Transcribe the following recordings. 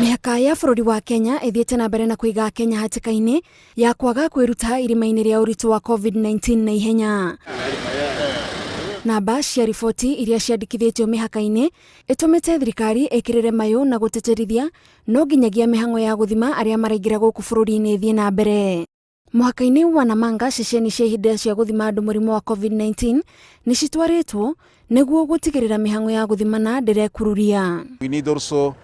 Mĩhaka ya bũrũri wa Kenya ĩthiĩte na mbere na kũiga Kenya hatĩka-inĩ ya kwaga kwĩruta irima-inĩ rĩa ũritũ wa COVID-19 na ihenya. Namba cia riboti iria ciandĩkithĩtio mĩhaka-inĩ ĩtũmĩte thirikari ĩkĩrĩre mayũ na gũtĩtĩrithia no nginyagia mĩhang'o ya gũthima arĩa maraingĩra gũkũ bũrũri-inĩ ĩthiĩ na mbere. Mũhaka-inĩ wa Namanga, ceceni cia ihinda cia gũthima andũ mũrimũ wa COVID-19 nĩ citwarĩtwo nĩguo gũtigĩrĩra mĩhang'o ya gũthimana ndĩrekururia. We need also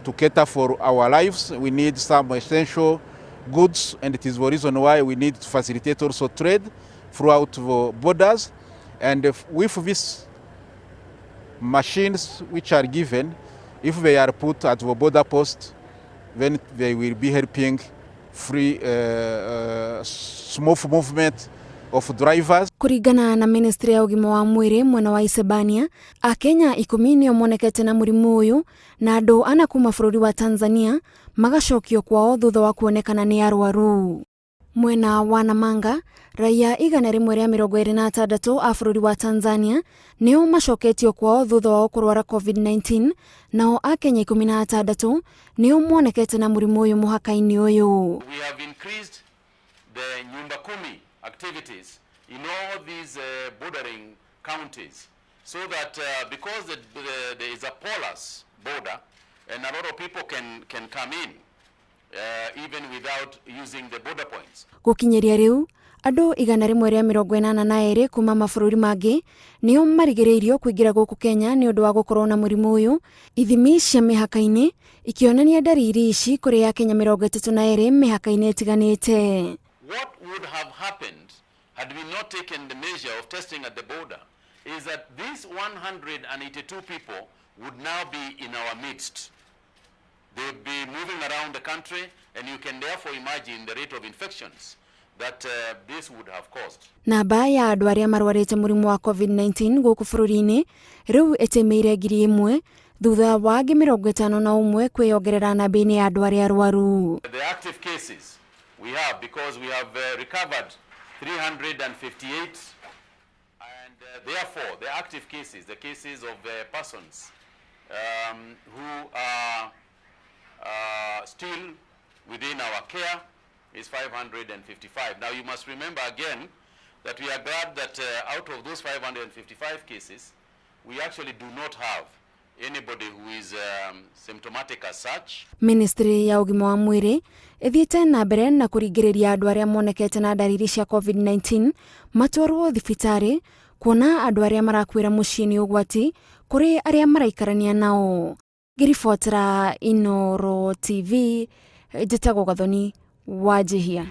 to cater for our lives. We need some essential goods, and it is the reason why we need to facilitate also trade throughout the borders. And if, with these machines which are given, if they are put at the border post, then they will be helping free smooth movement of drivers. Kũringana na ministry ya ũgima wa mwĩrĩ mwena wa Isebania, Akenya 10 nĩo monekete na mũrimũ ũyũ na andũ ana kuma bũrũri wa Tanzania magacokio kwao thutha wa kuonekana nĩ arwaru. Mwena wa Namanga, raia 126 a bũrũri wa Tanzania nĩo macoketio kwao thutha wao kũrwara COVID-19, nao Akenya 16 nĩo monekete na mũrimũ ũyũ mũhaka-inĩ ũyũ. We have increased the Nyumba Kumi activities in all these bordering counties so that because there is a porous border and a lot of people can come in even without using the border points. Gũkinyĩria rĩu, andũ 182 kuma mabũrũri mangĩ nĩo marigĩrĩirio kũingĩra gũkũ Kenya nĩ ũndũ wa gũkorwo na mũrimũ ũyũ, ithimi cia mĩhaka-inĩ ikĩonania ndariri ici kũrĩ Akenya 32 mĩhaka-inĩ ĩtiganĩte. What would have happened had we not taken the measure of testing at the border is that these 182 people would now be in our midst. They would be moving around the country, and you can therefore imagine the rate of infections that this would have caused. Namba ya andũ arĩa marwarĩte mũrimũ wa COVID-19 gũkũ bũrũri-inĩ rĩu ĩtĩmĩire 1000 thutha wa angĩ 51 kwĩyongerera namba-inĩ ya andũ arĩa arwaru. The active cases we have, because we have recovered 358, and therefore the active cases, the cases of persons who are still within our care, is 555. Now you must remember again that we are glad that out of those 555 cases, we actually do not have anybody who is symptomatic as such. Ministry ya ũgima wa mwĩrĩ ĩthiĩte na mbere na kũringĩrĩria andũ arĩa monekete na ndariri cia COVID-19 matwarwo thibitarĩ, kuona andũ arĩa marakuĩra mũciĩ nĩ ũgwati kũrĩ arĩa maraikarania nao. Ngĩribotera Inoro TV, njĩtagwo Gathoni Wanjihia.